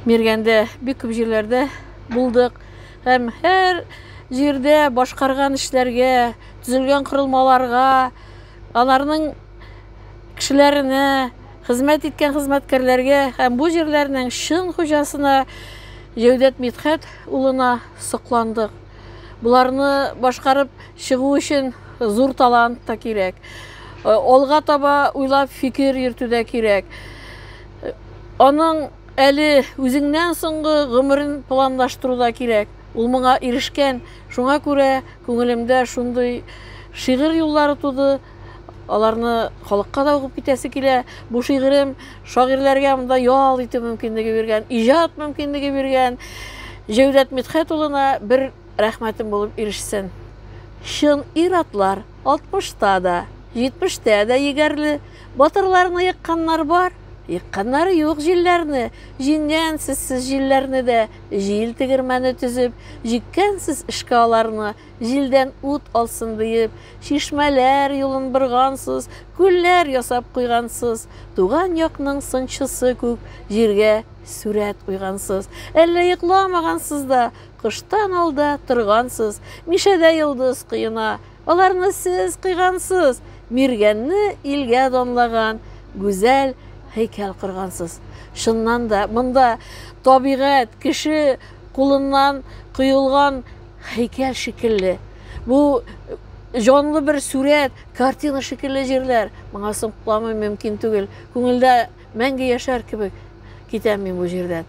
Миргәндә бик күп җирләрдә булдык һәм һәр җирдә башкарган эшләргә, төзелгән корылмаларга, аларның кешеләренә, хезмәт иткән хезмәткәрләргә һәм бу җирләрнең чын хуҗасына Җәүдәт Мидхәт улына сокландык. Боларны башкарып чыгу өчен зур талант та кирәк. Алга таба уйлап фикер йөртү дә кирәк. Аның әле үзеңнән соңгы гомерен планлаштыру да кирәк. Ул моңа ирешкән. Шуңа күрә күңелемдә шундый шигырь юллары туды. Аларны халыкка да укып китәсе килә. Бу шигырем шагыйрьләргә монда ял итү мөмкинлеге биргән, иҗат мөмкинлеге биргән Җәүдәт Мидхәт улына бер рәхмәтем булып ирешсен. Чын ир-атлар алтмышта да, җитмештә дә егәрле. Батырларны екканнар бар, екканнары юк җилләрне, җиңгәнсез сез җилләрне дә, җил тегермәне төзеп, җиккәнсез эшкә аларны, җилдән ут алсын диеп, чишмәләр юлын боргансыз, күлләр ясап куйгансыз, туган якның сынчысы күк җиргә сурәт куйгансыз. Әллә йокламагансыз да, кыштан алда торгансыз, Мишәдә йолдыз коена, аларны сез кыйгансыз, Миргәнне илгә данлаган гүзәл һәйкәл коргансыз. Чыннан да, монда табигать, кеше кулыннан коелган һәйкәл шикелле. Бу җанлы бер сурәт, картина шикелле җирләр. Моңа соңламый мөмкин түгел. Күңелдә мәңге яшәр кебек китәм мин бу җирдән.